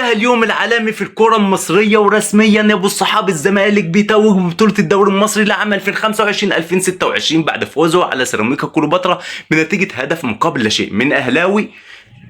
وانتهى اليوم العالمي في الكرة المصرية، ورسميا يا ابو الصحاب الزمالك بيتوج ببطولة الدوري المصري لعام 2025 2026 بعد فوزه على سيراميكا كليوباترا بنتيجة هدف مقابل لا شيء. من اهلاوي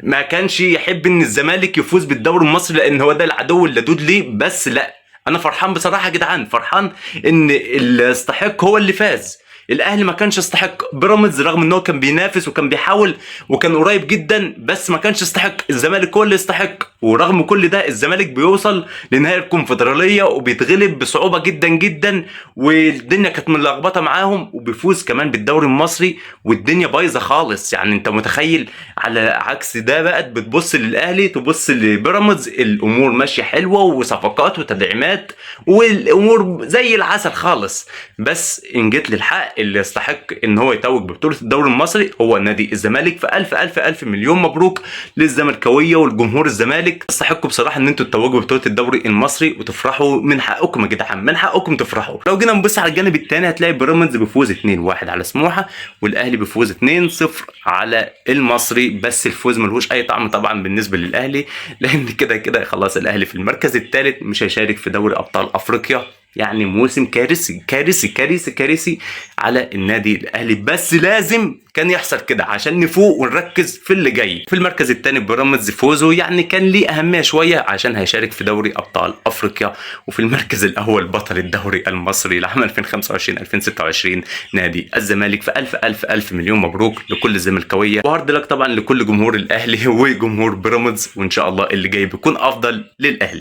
ما كانش يحب ان الزمالك يفوز بالدوري المصري لان هو ده العدو اللدود ليه، بس لا انا فرحان بصراحة يا جدعان، فرحان ان اللي يستحق هو اللي فاز. الاهلي ما كانش يستحق، بيراميدز رغم ان هو كان بينافس وكان بيحاول وكان قريب جدا بس ما كانش يستحق، الزمالك هو اللي يستحق. ورغم كل ده الزمالك بيوصل لنهائي الكونفدراليه وبيتغلب بصعوبة جدا جدا، والدنيا كانت ملخبطة معاهم، وبيفوز كمان بالدوري المصري والدنيا بايظة خالص. يعني انت متخيل؟ على عكس ده بقى بتبص للاهلي تبص لبيراميدز، الامور ماشية حلوة وصفقات وتدعيمات والامور زي العسل خالص. بس ان جيت للحق اللي يستحق ان هو يتوج ببطولة الدوري المصري هو نادي الزمالك. فالف الف الف مليون مبروك للزملكاويه والجمهور الزمالك، تستحقوا بصراحة ان انتوا تتوجوا ببطولة الدوري المصري وتفرحوا، من حقكم يا جدعان، من حقكم تفرحوا. لو جينا نبص على الجانب الثاني هتلاقي بيراميدز بيفوز 2-1 على سموحه، والاهلي بيفوز 2-0 على المصري. بس الفوز ملهوش اي طعم طبعا بالنسبة للاهلي، لان كده كده خلاص الاهلي في المركز الثالث مش هيشارك في دوري ابطال افريقيا. يعني موسم كارثي كارثي كارثي كارثي على النادي الاهلي، بس لازم كان يحصل كده عشان نفوق ونركز في اللي جاي. في المركز الثاني بيراميدز فوزه يعني كان ليه اهمية شوية عشان هيشارك في دوري ابطال افريقيا. وفي المركز الاول بطل الدوري المصري لعام 2025 2026 نادي الزمالك. فالف الف الف مليون مبروك لكل الزملكاويه، و hard luck طبعا لكل جمهور الاهلي وجمهور بيراميدز، وان شاء الله اللي جاي بيكون افضل للاهلي.